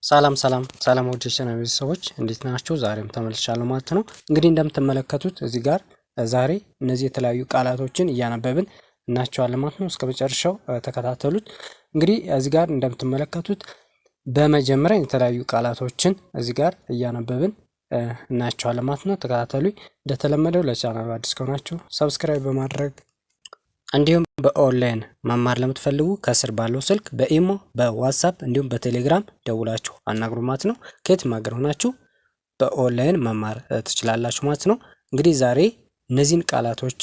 ሰላም ሰላም ሰላም ውድ የቻናል ቤተሰቦች እንዴት ናችሁ? ዛሬም ተመልሻለሁ ማለት ነው። እንግዲህ እንደምትመለከቱት እዚህ ጋር ዛሬ እነዚህ የተለያዩ ቃላቶችን እያነበብን እናቸዋለን ማለት ነው። እስከ መጨረሻው ተከታተሉት። እንግዲህ እዚህ ጋር እንደምትመለከቱት በመጀመሪያ የተለያዩ ቃላቶችን እዚህ ጋር እያነበብን እናያቸዋለን ማለት ነው። ተከታተሉ። እንደተለመደው ለቻናሉ አዲስ ከሆናችሁ subscribe በማድረግ እንዲሁም በኦንላይን መማር ለምትፈልጉ ከስር ባለው ስልክ በኢሞ፣ በዋትሳፕ እንዲሁም በቴሌግራም ደውላችሁ አናግሩ ማለት ነው። ከየትም ሀገር ሆናችሁ በኦንላይን መማር ትችላላችሁ ማለት ነው። እንግዲህ ዛሬ እነዚህን ቃላቶች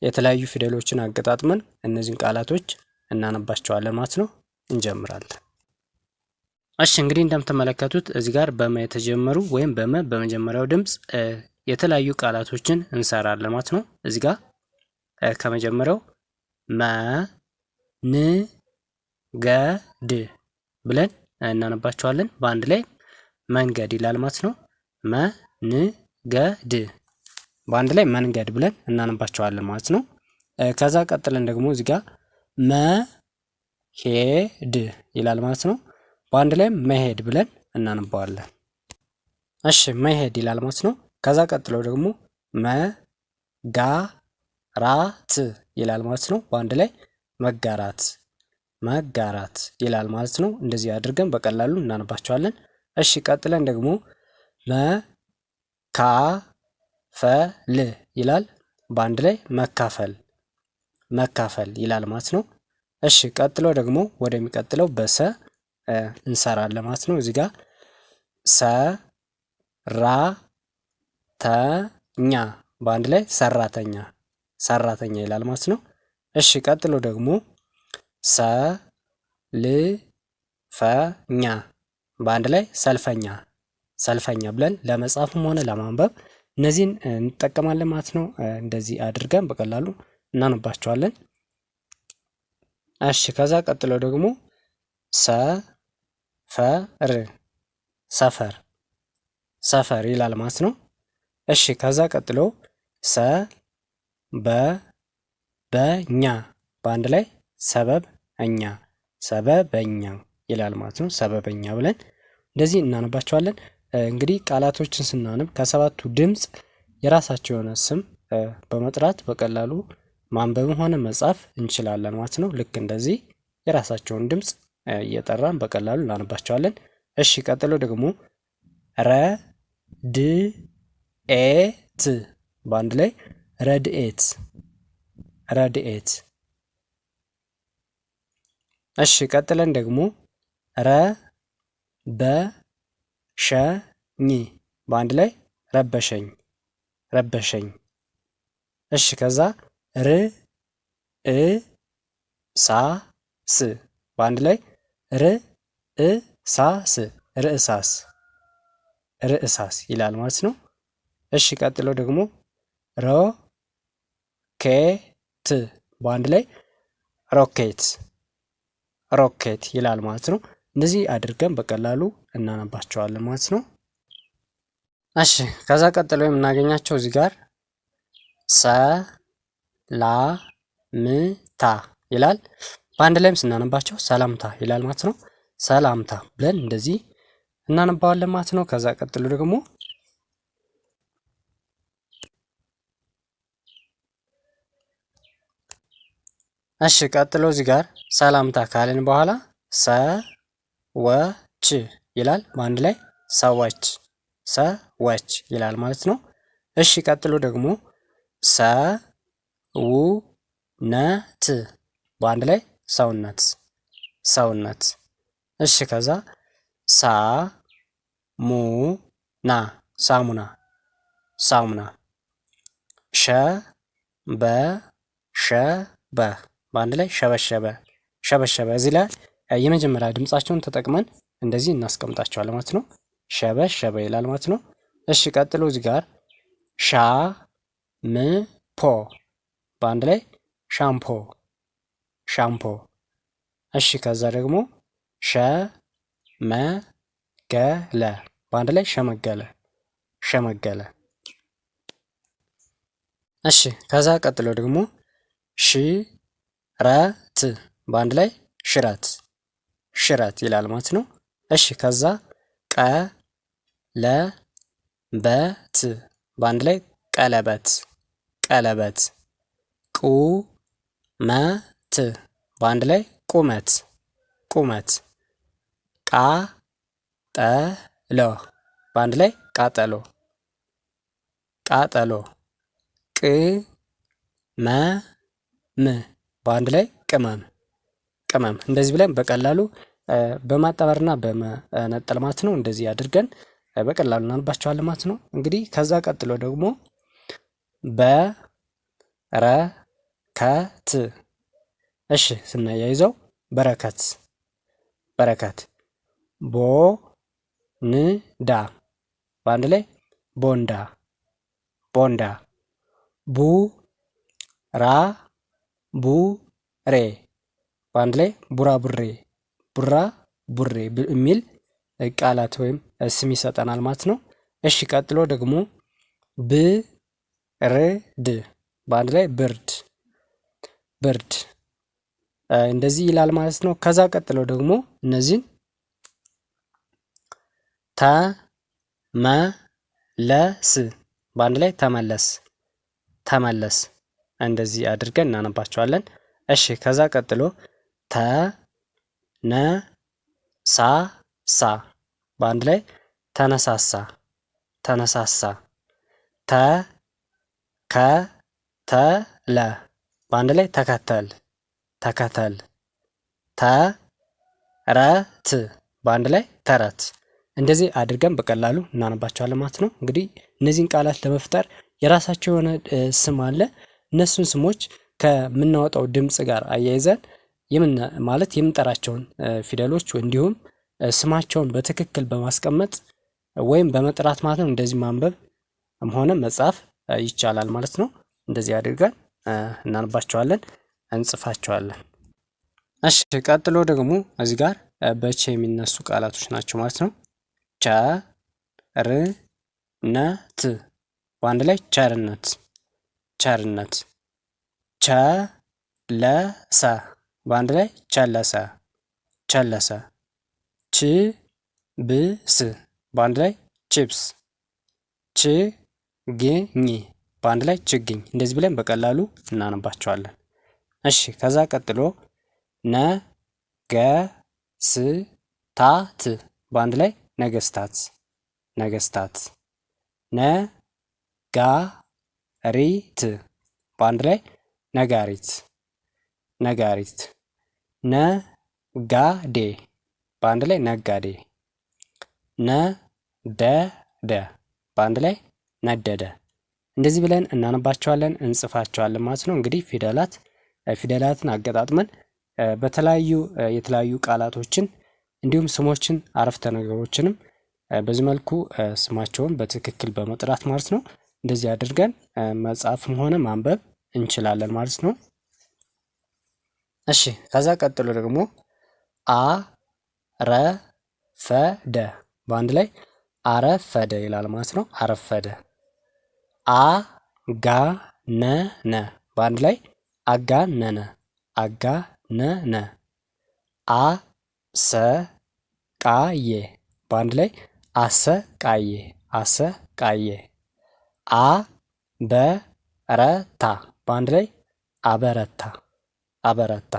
የተለያዩ ፊደሎችን አገጣጥመን እነዚህን ቃላቶች እናነባቸዋለን ማለት ነው። እንጀምራለን። እሺ እንግዲህ እንደምትመለከቱት እዚህ ጋር በመ የተጀመሩ ወይም በመ በመጀመሪያው ድምፅ የተለያዩ ቃላቶችን እንሰራለን ማለት ነው። እዚህ ጋር ከመጀመሪያው መ ን ገ ድ ብለን እናነባቸዋለን። በአንድ ላይ መንገድ ይላል ማለት ነው። መ ን ገ ድ በአንድ ላይ መንገድ ብለን እናነባቸዋለን ማለት ነው። ከዛ ቀጥለን ደግሞ እዚህ ጋር መ ሄድ ይላል ማለት ነው። በአንድ ላይ መሄድ ብለን እናነባዋለን። እሺ መሄድ ይላል ማለት ነው። ከዛ ቀጥሎ ደግሞ መጋራት ይላል ማለት ነው። በአንድ ላይ መጋራት መጋራት ይላል ማለት ነው። እንደዚህ አድርገን በቀላሉ እናነባቸዋለን። እሺ ቀጥለን ደግሞ መካፈል ይላል። በአንድ ላይ መካፈል መካፈል ይላል ማለት ነው። እሺ ቀጥሎ ደግሞ ወደሚቀጥለው በሰ እንሰራለን ማለት ነው። እዚህ ጋር ሰ ራ ተ ኛ በአንድ ላይ ሰራተኛ ሰራተኛ ይላል ማለት ነው። እሺ ቀጥሎ ደግሞ ሰ ል ፈ ኛ በአንድ ላይ ሰልፈኛ ሰልፈኛ ብለን ለመጻፍም ሆነ ለማንበብ እነዚህን እንጠቀማለን ማለት ነው። እንደዚህ አድርገን በቀላሉ እናነባቸዋለን። እሺ ከዛ ቀጥሎ ደግሞ ሰፈር ሰፈር ሰፈር ይላል ማለት ነው። እሺ ከዛ ቀጥሎ ሰ በ በኛ በአንድ ላይ ሰበብ እኛ ሰበበኛ ይላል ማለት ነው። ሰበበኛ ብለን እንደዚህ እናነባቸዋለን። እንግዲህ ቃላቶችን ስናነብ ከሰባቱ ድምፅ የራሳቸው የሆነ ስም በመጥራት በቀላሉ ማንበብም ሆነ መጻፍ እንችላለን ማለት ነው። ልክ እንደዚህ የራሳቸውን ድምፅ እየጠራን በቀላሉ እናነባቸዋለን። እሺ ቀጥሎ ደግሞ ረ ድ ኤ ት በአንድ ላይ ረድኤት ረድኤት። እሺ ቀጥለን ደግሞ ረ በ ሸ ኝ በአንድ ላይ ረበሸኝ ረበሸኝ። እሺ ከዛ ር እ ሳ ስ በአንድ ላይ ር እ ሳ ስ ርዕሳስ ርዕሳስ ይላል ማለት ነው። እሺ ቀጥሎ ደግሞ ሮ ኬ ት በአንድ ላይ ሮኬት ሮኬት ይላል ማለት ነው። እንደዚህ አድርገን በቀላሉ እናነባቸዋለን ማለት ነው። እሺ ከዛ ቀጥሎ የምናገኛቸው እዚህ ጋር ሰ ላ ም ታ ይላል። በአንድ ላይም ስናነባቸው ሰላምታ ይላል ማለት ነው። ሰላምታ ብለን እንደዚህ እናነባዋለን ማለት ነው። ከዛ ቀጥሎ ደግሞ እሺ ቀጥሎ እዚህ ጋር ሰላምታ ካልን በኋላ ሰ ወች ይላል። በአንድ ላይ ሰዎች ሰዎች ይላል ማለት ነው። እሺ ቀጥሎ ደግሞ ሰ ው ነ ት በአንድ ላይ ሰውነት ሰውነት። እሺ ከዛ ሳ ሙ ና ሳሙና ሳሙና። ሸ በ ሸ በ በአንድ ላይ ሸበሸበ ሸበሸበ። እዚህ ላይ የመጀመሪያ ድምጻቸውን ተጠቅመን እንደዚህ እናስቀምጣቸዋለን ማለት ነው። ሸበሸበ ይላል ማለት ነው። እሺ ቀጥሎ እዚህ ጋር ሻ ም ፖ በአንድ ላይ ሻምፖ ሻምፖ። እሺ ከዛ ደግሞ ሸ መ ገ ለ በአንድ ላይ ሸመገለ ሸመገለ። እሺ ከዛ ቀጥሎ ደግሞ ሽ ረት በአንድ ላይ ሽረት ሽረት ይላል ማለት ነው። እሺ ከዛ ቀ ለ በ ት በአንድ ላይ ቀለበት ቀለበት። ቁ መ ት በአንድ ላይ ቁመት ቁመት። ቃ ጠ ሎ በአንድ ላይ ቃጠሎ ቃጠሎ። ቅ መ ም በአንድ ላይ ቅመም ቅመም። እንደዚህ ብለን በቀላሉ በማጣመርና በመነጠል ማለት ነው። እንደዚህ አድርገን በቀላሉ እናነባቸዋለን ማለት ነው። እንግዲህ ከዛ ቀጥሎ ደግሞ በረከት። እሺ ስናያይዘው በረከት በረከት። ቦንዳ በአንድ ላይ ቦንዳ ቦንዳ። ቡ ራ ቡ ሬ በአንድ ላይ ቡራቡሬ ቡራ ቡሬ የሚል ቃላት ወይም ስም ይሰጠናል ማለት ነው። እሺ ቀጥሎ ደግሞ ብርድ በአንድ ላይ ብርድ ብርድ እንደዚህ ይላል ማለት ነው። ከዛ ቀጥሎ ደግሞ እነዚህን ተመለስ በአንድ ላይ ተመለስ ተመለስ እንደዚህ አድርገን እናነባቸዋለን። እሺ ከዛ ቀጥሎ ተነሳሳ በአንድ ላይ ተነሳሳ ተነሳሳ። ተከተለ በአንድ ላይ ተከተል ተከተል። ተረት በአንድ ላይ ተረት። እንደዚህ አድርገን በቀላሉ እናነባቸዋለን ማለት ነው። እንግዲህ እነዚህን ቃላት ለመፍጠር የራሳቸው የሆነ ስም አለ። እነሱን ስሞች ከምናወጣው ድምጽ ጋር አያይዘን ማለት የምንጠራቸውን ፊደሎች እንዲሁም ስማቸውን በትክክል በማስቀመጥ ወይም በመጥራት ማለት ነው። እንደዚህ ማንበብ ሆነ መጻፍ ይቻላል ማለት ነው። እንደዚህ አድርገን እናነባቸዋለን፣ እንጽፋቸዋለን። እሺ ቀጥሎ ደግሞ እዚህ ጋር በቸ የሚነሱ ቃላቶች ናቸው ማለት ነው። ቸ ር ነ ት በአንድ ላይ ቸርነት ቸርነት። ቸ ለ ሰ በአንድ ላይ ቸለሰ ቸለሰ። ች ብ ስ በአንድ ላይ ቺፕስ። ች ግ ኝ በአንድ ላይ ችግኝ። እንደዚህ ብለን በቀላሉ እናነባቸዋለን። እሺ ከዛ ቀጥሎ ነ ገ ስ ታ ት በአንድ ላይ ነገስታት ነገስታት። ነ ጋ ሪ ት በአንድ ላይ ነጋሪት ነጋሪት። ነጋዴ በአንድ ላይ ነጋዴ። ነደደ በአንድ ላይ ነደደ። እንደዚህ ብለን እናነባቸዋለን፣ እንጽፋቸዋለን ማለት ነው። እንግዲህ ፊደላትን አገጣጥመን በተለያዩ የተለያዩ ቃላቶችን እንዲሁም ስሞችን አረፍተ ነገሮችንም በዚህ መልኩ ስማቸውን በትክክል በመጥራት ማለት ነው። እንደዚህ አድርገን መጻፍም ሆነ ማንበብ እንችላለን ማለት ነው። እሺ ከዛ ቀጥሎ ደግሞ አረፈደ በአንድ ላይ አረፈደ ይላል ማለት ነው። አረፈደ። አጋነነ በአንድ ላይ አጋነነ አጋነነ። አሰቃየ በአንድ ላይ አሰቃየ አሰቃየ። አበረታ በአንድ ላይ አበረታ አበረታ።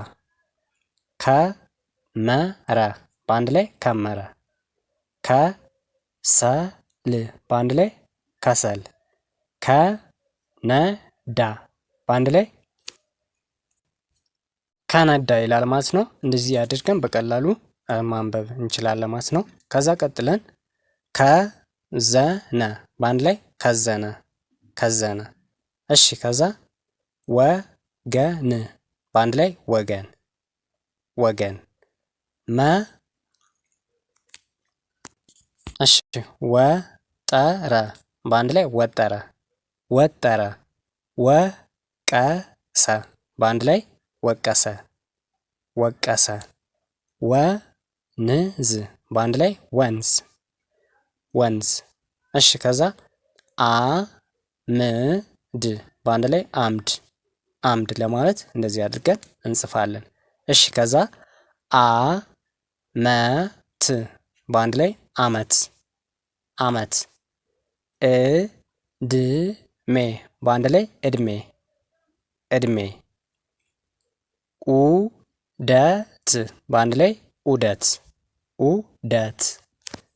ከመረ በአንድ ላይ ከመረ። ከሰል በአንድ ላይ ከሰል። ከነዳ በአንድ ላይ ከነዳ ይላል ማለት ነው። እንደዚህ አድርገን በቀላሉ ማንበብ እንችላለን ማለት ነው። ከዛ ቀጥለን ከዘነ በአንድ ላይ ከዘነ ከዘነ። እሺ ከዛ ወገን በአንድ ላይ ወገን ወገን። መ እሺ ወጠረ በአንድ ላይ ወጠረ ወጠረ። ወቀሰ በአንድ ላይ ወቀሰ ወቀሰ። ወንዝ በአንድ ላይ ወንዝ ወንዝ። እሺ ከዛ አምድ በአንድ ላይ አምድ አምድ ለማለት እንደዚህ አድርገን እንጽፋለን። እሺ ከዛ አመት በአንድ ላይ አመት አመት። እ ድ ሜ በአንድ ላይ እድሜ እድሜ። ቁደት በአንድ ላይ ዑደት ዑደት።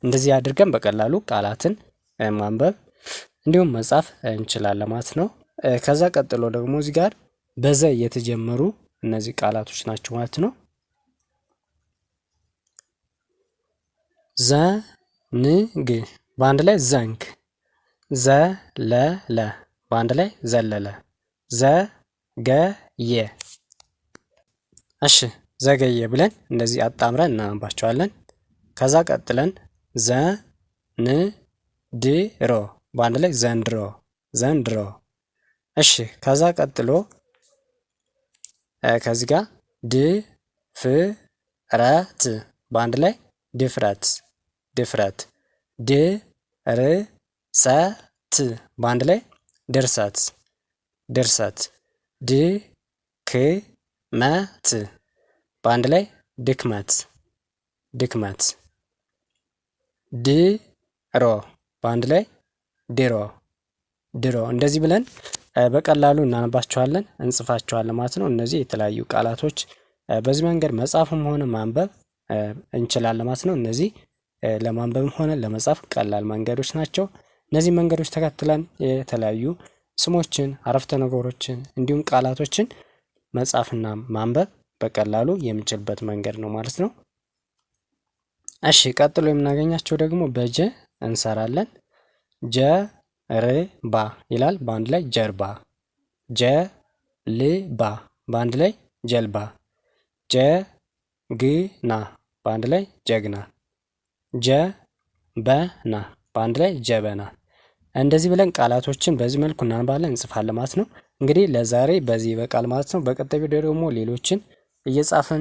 እንደዚህ አድርገን በቀላሉ ቃላትን ማንበብ እንዲሁም መጻፍ እንችላለን ማለት ነው። ከዛ ቀጥሎ ደግሞ እዚህ ጋር በዘ የተጀመሩ እነዚህ ቃላቶች ናቸው ማለት ነው። ዘንግ በአንድ ላይ ዘንግ። ዘለለ በአንድ ላይ ዘለለ። ዘገየ። እሺ ዘገየ ብለን እንደዚህ አጣምረን እናነባቸዋለን። ከዛ ቀጥለን ዘንድሮ በአንድ ላይ ዘንድሮ ዘንድሮ። እሺ ከዛ ቀጥሎ ከዚህ ጋር ድፍረት በአንድ ላይ ድፍረት ድፍረት። ድርሰት በአንድ ላይ ድርሰት ድርሰት። ድክመት በአንድ ላይ ድክመት ድክመት። ድሮ በአንድ ላይ ድሮ ድሮ። እንደዚህ ብለን በቀላሉ እናነባቸዋለን እንጽፋቸዋለን ማለት ነው። እነዚህ የተለያዩ ቃላቶች በዚህ መንገድ መጻፍም ሆነ ማንበብ እንችላለን ማለት ነው። እነዚህ ለማንበብም ሆነ ለመጻፍ ቀላል መንገዶች ናቸው። እነዚህ መንገዶች ተከትለን የተለያዩ ስሞችን፣ አረፍተ ነገሮችን እንዲሁም ቃላቶችን መጻፍና ማንበብ በቀላሉ የምንችልበት መንገድ ነው ማለት ነው። እሺ ቀጥሎ የምናገኛቸው ደግሞ በጀ እንሰራለን። ጀርባ ይላል በአንድ ላይ ጀርባ። ጀልባ በአንድ ላይ ጀልባ። ጀግና በአንድ ላይ ጀግና። ጀበና በአንድ ላይ ጀበና። እንደዚህ ብለን ቃላቶችን በዚህ መልኩ እናነባለን እንጽፋለን ማለት ነው። እንግዲህ ለዛሬ በዚህ ይበቃል ማለት ነው። በቀጣይ ቪዲዮ ደግሞ ሌሎችን እየጻፍን